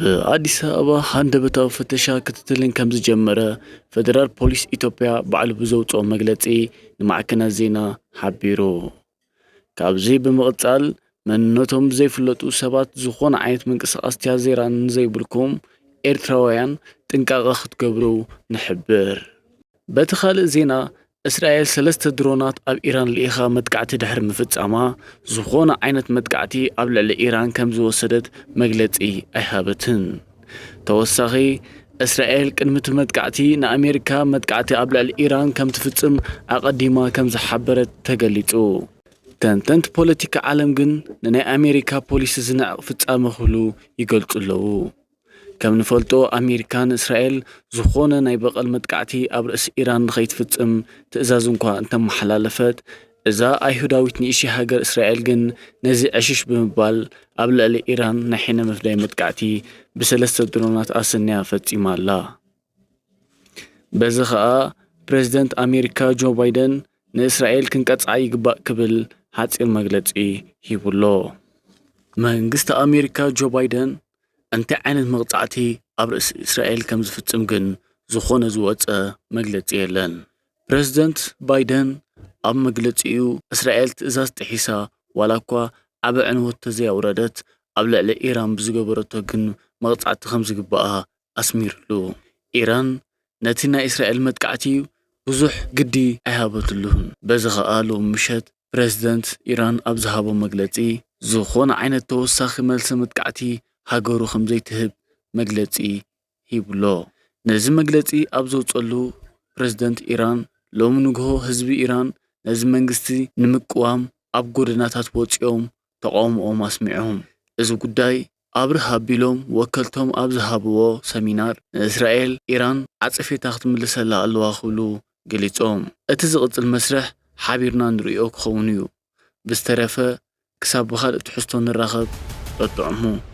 ኣብ ኣዲስ ኣበባ ሃንደበታዊ ፍተሻ ክትትልን ከም ዝጀመረ ፌደራል ፖሊስ ኢትዮጵያ ባዕሉ ብዘውፅኦ መግለፂ ንማዕከናት ዜና ሓቢሩ። ካብዚ ብምቕፃል መንነቶም ዘይፍለጡ ሰባት ዝኾነ ዓይነት ምንቅስቓስ ቲያዜራን ዘይብልኩም ኤርትራውያን ጥንቃቐ ክትገብሩ ንሕብር። በቲ ካልእ ዜና እስራኤል ሰለስተ ድሮናት ኣብ ኢራን ልኢኻ መጥቃዕቲ ድሕሪ ምፍጻማ ዝኾነ ዓይነት መጥቃዕቲ ኣብ ልዕሊ ኢራን ከም ዝወሰደት መግለጺ ኣይሃበትን። ተወሳኺ እስራኤል ቅድሚ እቲ መጥቃዕቲ ንኣሜሪካ መጥቃዕቲ ኣብ ልዕሊ ኢራን ከም ትፍጽም ኣቐዲማ ከም ዝሓበረት ተገሊጹ። ተንተንቲ ፖለቲካ ዓለም ግን ንናይ ኣሜሪካ ፖሊሲ ዝንዕቕ ፍጻመ ክብሉ ይገልጹ ኣለዉ። ከም ንፈልጦ ኣሜሪካ ንእስራኤል ዝኾነ ናይ በቐል መጥቃዕቲ ኣብ ርእሲ ኢራን ንኸይትፍጽም ትእዛዝ እንኳ እንተመሓላለፈት፣ እዛ ኣይሁዳዊት ንእሽተይ ሃገር እስራኤል ግን ነዚ ዕሽሽ ብምባል ኣብ ልዕሊ ኢራን ናይ ሕነ ምፍዳይ መጥቃዕቲ ብሰለስተ ድሮናት ኣሰንያ ፈጺማ ኣላ። በዚ ኸኣ ፕረዚደንት ኣሜሪካ ጆ ባይደን ንእስራኤል ክንቀጽዓ ይግባእ ክብል ሓጺር መግለጺ ሂቡ ኣሎ። መንግስቲ ኣሜሪካ ጆ ባይደን እንታይ ዓይነት መቕጻዕቲ ኣብ ርእሲ እስራኤል ከም ዝፍጽም ግን ዝኾነ ዝወጸ መግለጺ የለን። ፕረዚደንት ባይደን ኣብ መግለጺኡ እስራኤል ትእዛዝ ጥሒሳ ዋላ እኳ ዓቢ ዕንወት ተዘይኣውረደት ኣብ ልዕሊ ኢራን ብዝገበረቶ ግን መቕጻዕቲ ከም ዝግባኣ ኣስሚርሉ። ኢራን ነቲ ናይ እስራኤል መጥቃዕቲ ብዙሕ ግዲ ኣይሃበትሉን። በዚ ኸኣ ሎም ምሸት ፕረዚደንት ኢራን ኣብ ዝሃቦ መግለጺ ዝኾነ ዓይነት ተወሳኺ መልሲ መጥቃዕቲ ሃገሩ ከም ዘይትህብ መግለጺ ሂብሎ። ነዚ መግለጺ ኣብ ዘውጸሉ ፕረዚደንት ኢራን ሎም ንግሆ ህዝቢ ኢራን ነዚ መንግስቲ ንምቅዋም ኣብ ጎደናታት ወጺኦም ተቓውሞኦም ኣስሚዖም። እዚ ጉዳይ ኣብርህ ኣቢሎም ወከልቶም ኣብ ዝሃብዎ ሰሚናር ንእስራኤል ኢራን ዓጸፌታ ክትምልሰላ ኣለዋ ክብሉ ገሊጾም። እቲ ዝቕጽል መስርሕ ሓቢርና ንርእዮ ክኸውን እዩ። ብዝተረፈ ክሳብ ብኻልእ ትሕዝቶ ንራኸብ ጠጥዕሙ።